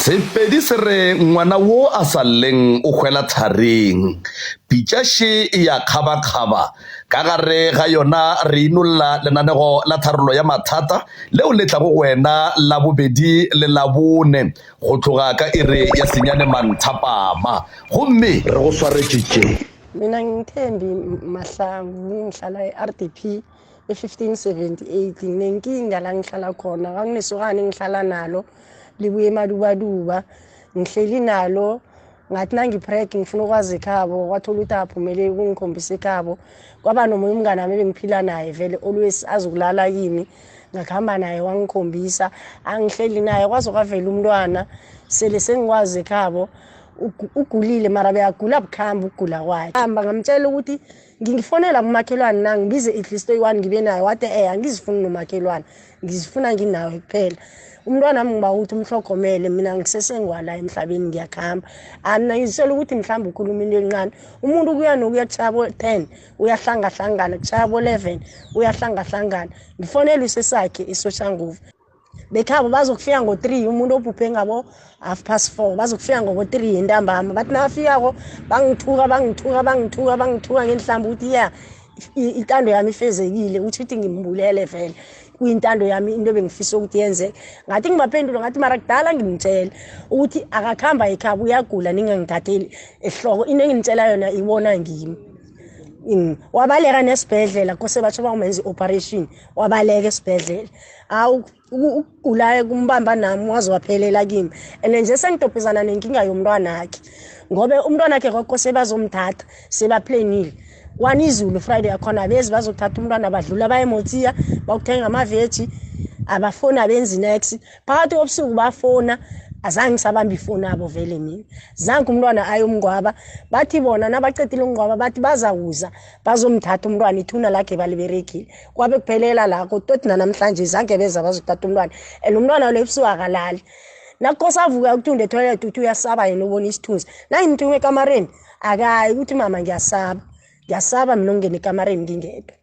Sepedi se re ngwana wo a sa lleng o hwela tharing. Pitša še e ya kgabakgaba. Ka gare ga yona re inolla lenanego la tharollo ya mathata leo le tlago go wena Labobedi le Labone go tloga ka iri ya senyane manthapama. Gomme. Re go swaretše tše. Mina nginguThembi Mahlangu ngihlala e-RDP e-1578. Nginenkinga la ngihlala khona, nganginesokana engihlala nalo libuye emadubaduba. Ngihleli nalo ngathi nangipreg ngifuna ukwazi ekhabo, kwathola ukuthi aphumeleli ukungikhombisa ekhabo. Kwaba nomunye umngane wami ebengiphila naye vele always azokulala kimi, ngakuhamba naye wangikhombisa. Angihleli naye kwaze kwavela umntwana, sele sengikwazi ekhabo. Ugulile mara beyagula bukhamba ukugula kwakhe. Hamba ngamtshela ukuthi ngingifonela kumakhelwane na ngibize at least oyi-one ngibe naye, wathi angizifuni nomakhelwane, ngizifuna nginawe kuphela. Umntwana wami ngiba ukuthi umhlogomele, mina ngisesengwala emhlabeni ngiyakhamba. Mina ngizitshela ukuthi mhlawumbe ukhuluma into encane, umuntu kuya nokuya kushaya bo-10 uyahlangahlangana, kushaya bo-11 uyahlangahlangana. Ngifonela usesakhe iSoshanguve, bekhabo bazokufika ngo-3, umuntu obhubhe ngabo 4:30, bazokufika ngo-3 entambama. Bathi nabafikako bangithuka bangithuka bangithuka bangithuka ngenhlamba ukuthi ya intando yami ifezekile, uthi ukuthi ngimbulele vele kuyintando yami into ebengifisa ukuthi yenzeke. Ngathi ngibaphendula ngathi mara kudala ngimtshela ukuthi akakhamba ekhabo uyagula, ningangithatheli ehloko, into engimtshela yona ibona ngimi. Wabaleka nesibhedlela, kose batsho bawumenza i-operation, wabaleka esibhedlela. Awu ukugula kumbamba nami waze waphelela kimi. And nje sengidobhezana nenkinga yomntwana wakhe, ngoba umntwana wakhe kwakose bazomthatha sebaplanile kwani izulu Friday yakhona bezi bazothatha umntwana, badlula baye eMotsiya bakuthenga amaveji, abafoni abenzi nex. Phakathi kobusuku bafona, azange ngisabamba ifoni abo vele mina. Zange umntwana ayomngcwaba, bathi bona nabacedile ukungcwaba bathi bazakuza bazomthatha umntwana, ithuna lakhe baliberegile. Kwabe kuphelela lakho toti nanamhlanje zange beza bazothatha umntwana. And umntwana lo ebusuku akalali, nakukosa avuka ukuthunda etoilet uthi uyasaba yena ubona isithunzi. Nangimthume ekamareni akayi, ukuthi mama ngiyasaba, ngiyasaba mina ukungena ekamareni ngingedwa.